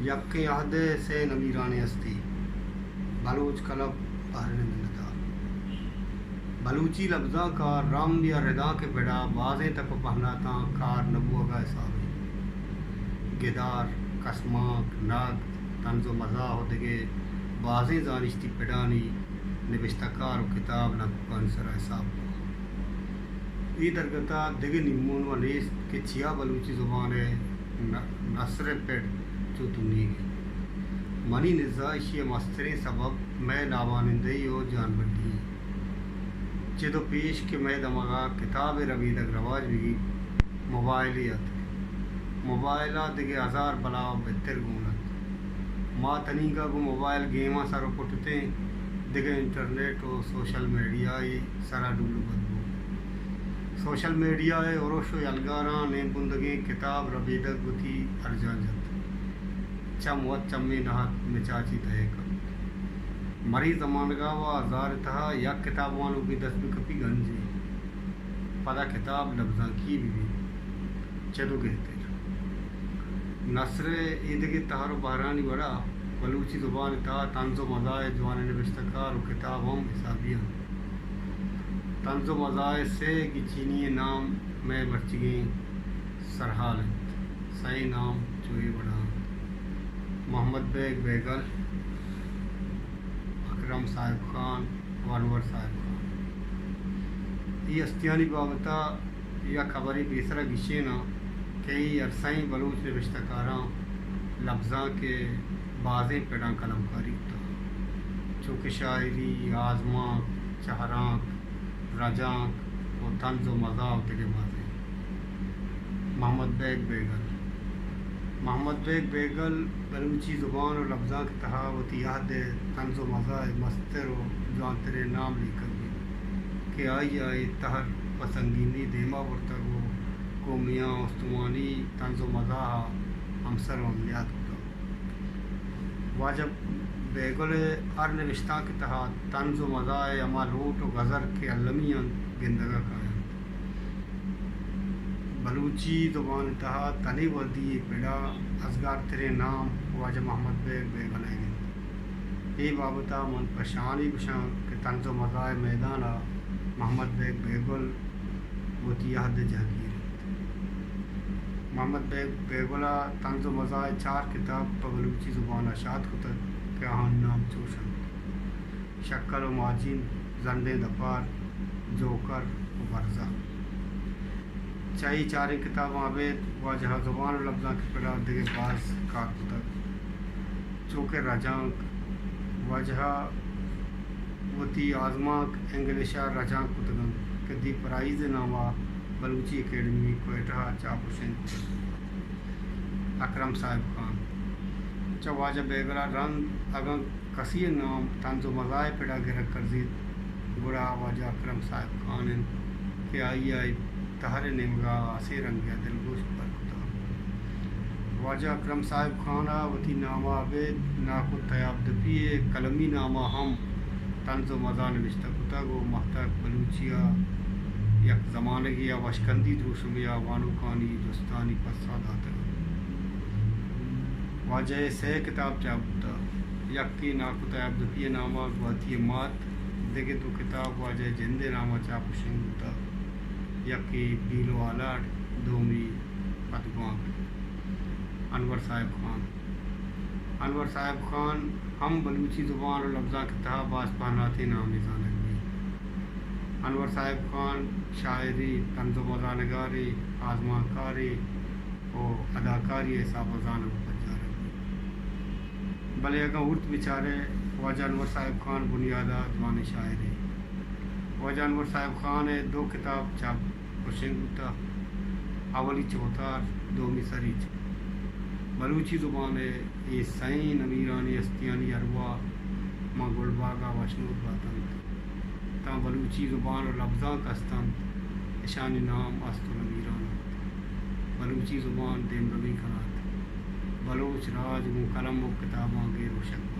یکیں عہد ءِ سئے نمیرانیں ہستی، بلوچ کلب، بحرین منتدار۔ بلوچی لبزانک ءَ رمب یا ردانک ءِ پڑ ءَ بازیں تک ءُ پہناتاں کار نہ بوگ ءَ حساب انت۔ گدار، کسمانک، نگد، طنز ءُ مزاح ءُ دگہ بازیں زانشتی پڑانی نبشتہ کار ءُ کتاب لکھوکانی سر ءَ حساب کن۔ اے درگت ءَ دگہ نیمون وَ نیست کہ چیا بلوچی زبان ءِ ن-، نثر ءِ پڑ چو تنیگ انت۔ منی نز ءَ ایشی ءِ مستریں سبب مئے ناوانندہی ءُ جان بڈی انت۔ چد ءُ پیش کہ مئے دمگ ءَ کتاب ءِ ربیدگ رواج بہ گیت، موبائلے اتک۔ موبائل ءَ دگہ ہزار بلا ءُ بہتر گون ات۔ ما تنیگا گوں موبائل گیماں سر ءُ پٹ اتیں، دگہ انٹرنیٹ ءُ سوشل میڈیا ءِ سر ءَ ڈول ءُ بد بو۔ سوشل میڈیا ءِ ارش ءُ یلگاراں نیم بندگیں کتاب ربیدگ وتی ارجان جت۔ چم وت چمے نہ ات، مچاچی تہیک ات۔ مرے زمانگ ءَ وَ ہزار ءِ تہا یک کتاب وانوکے دست بہ کپی گنجے۔ پدا کتاب لبزانکی بہ بیت، چد ءُ گہتر۔ نثر ءِ ایدگہ تہر ءُ بہرانی وڑا بلوچی زبان ءِ تہا طنز ءُ مزاح ءِ جوانیں نبشتہ کار ءُ کتاب ہم حسابی انت۔ طنز ءُ مزاح ءِ سئے گچینی ئیں نام مئے مرچیگیں سرحال انت۔ سئے نام چو اے وڑا انت: محمد بیگ بیگل، اکرم صاحب خان ءُ انور صاحب خان۔ اے ہستیانی بابت ءَ یک ہبرے پیسر ءَ گیشیناں کہ اے ہر سئیں بلوچ نبشتہ کاراں لبزانک ءِ بازیں پڑاں قلمکاری کتگ، چو کہ شاعری، آزمانک، چہرانک، رجانک ءُ طنز ءُ مزاح ءُ دگہ بازیں۔ محمد بیگ بیگل۔ محمد بیگ بیگل بلوچی زبان ءُ لبزانک ءِ تہا وتی عہد ءِ طنز ءُ مزاح ءِ مستر ءُ جوانتریں نام لیکگ بیت کہ آئی ءَ اے تہر پہ سنگینی دیما برتگ ءُ گوں میان استمانی طنز ءُ مزاح ءَ ہمسر ءُ ہمنیاد کتگ۔ واجہ بیگل ءِ ہر نبشتانک ءِ تہا طنز ءُ مزاح ءِ ہما لوٹ ءُ گزر کہ المی انت، گندگ ءَ کاینت۔ بلوچی زبان ءِ تہا تنے وھدی ءِ پڑ ءَ ازگارتریں نام واجہ محمد بیگ بیگل ئیگ انت۔ اے بابت ءَ من پہ شان ئے گوشاں کہ طنز ءُ مزاح ءِ میدان ءَ محمد بیگ بیگل وتی عہد ءِ جہگیر انت۔ محمد بیگ بیگل ءَ طنز ءُ مزاح ءِ چار کتاب پہ بلوچی زبان ءَ شات کتگ کہ آہانی نام چوش انت: شکل ءُ ماجین، زنڈیں دپار، جوکر ءُ برزخ۔ چہ اے چاریں کتاباں ابید واجہ ءَ زبان ءُ لبزانک ءِ پڑ ءَ دگہ باز کار کتگ، چو کہ رجانک۔ واجہ ءَ وتی آزمانک انگلش ءَ رجانک کتگ انت کہ دی پرائز ءِ نام ءَ بلوچی اکیڈمی کوئٹہ ءَ چاپ ءُ شنگ کتگ۔ اکرم صاحب خان۔ چہ واجہ بیگل ءَ رند اگاں کسی ءِ نام طنز ءُ مزاح ءِ پڑ ءَ گرگ کرزیت، گڑا واجہ اکرم صاحب خان انت کہ آئی ءَ اے تہر ءِ نیمگ ءَ ہاسیں رنگے ءَ دلگوش بر کتگ۔ واجہ اکرم صاحب خان ءَ وتی نام ءَ ابید ناکو تیاب دپی ءِ قلمی نام ءَ ہم طنز ءُ مزاح نبشتہ کتگ ءُ مہتک بلوچی ءَ یک زمانگے ءَ وشکندی دروشمے ءَ وانوکانی جستانی پسہ داتگ انت۔ واجہ ءِ سئے کتاب چاپ بوتگ۔ یکے ناکو تیاب دپی ءِ نام ءَ گواتی ءِ مات، دگہ دو کتاب واجہ ءِ جند ءِ نام ءَ چاپ ءُ شنگ بوتگ۔ یکے بیل ءُ آلاڑ، دومی پدگوانک۔ انور صاحب خان۔ انور صاحب خان ہم بلوچی زبان ءُ لبزانک ءِ تہا باز پہناتیں نامے زانگ بیت۔ انور صاحب خان شاعرے، طنز ءُ مزاح نگارے، آزمانکارے ءُ اداکاری ءِ حساب ءَ زانگ ءُ پجارگ بیت۔ بلے اگاں اورت بچارئے، واجہ انور صاحب خان بنیاد ءَ جوانیں شاعرے۔ واجہ انور صاحب خان ءِ دو کتاب چاپ ءُ شنگ بوتگ۔ اولی چوتار، دومی سریچ۔ بلوچی زبان ءِ اے سئیں نمیرانیں ہستیانی ارواہ ماں گلباگ ءَ وشنود باتنت۔ تاں بلوچی زبان ءُ لبزانک ہست انت، اشانی نام ہست ءُ نمیران انت۔ بلوچی زبان دیمروی کنات۔ بلوچ راج گوں قلم ءُ کتاباں گیر ءُ شگ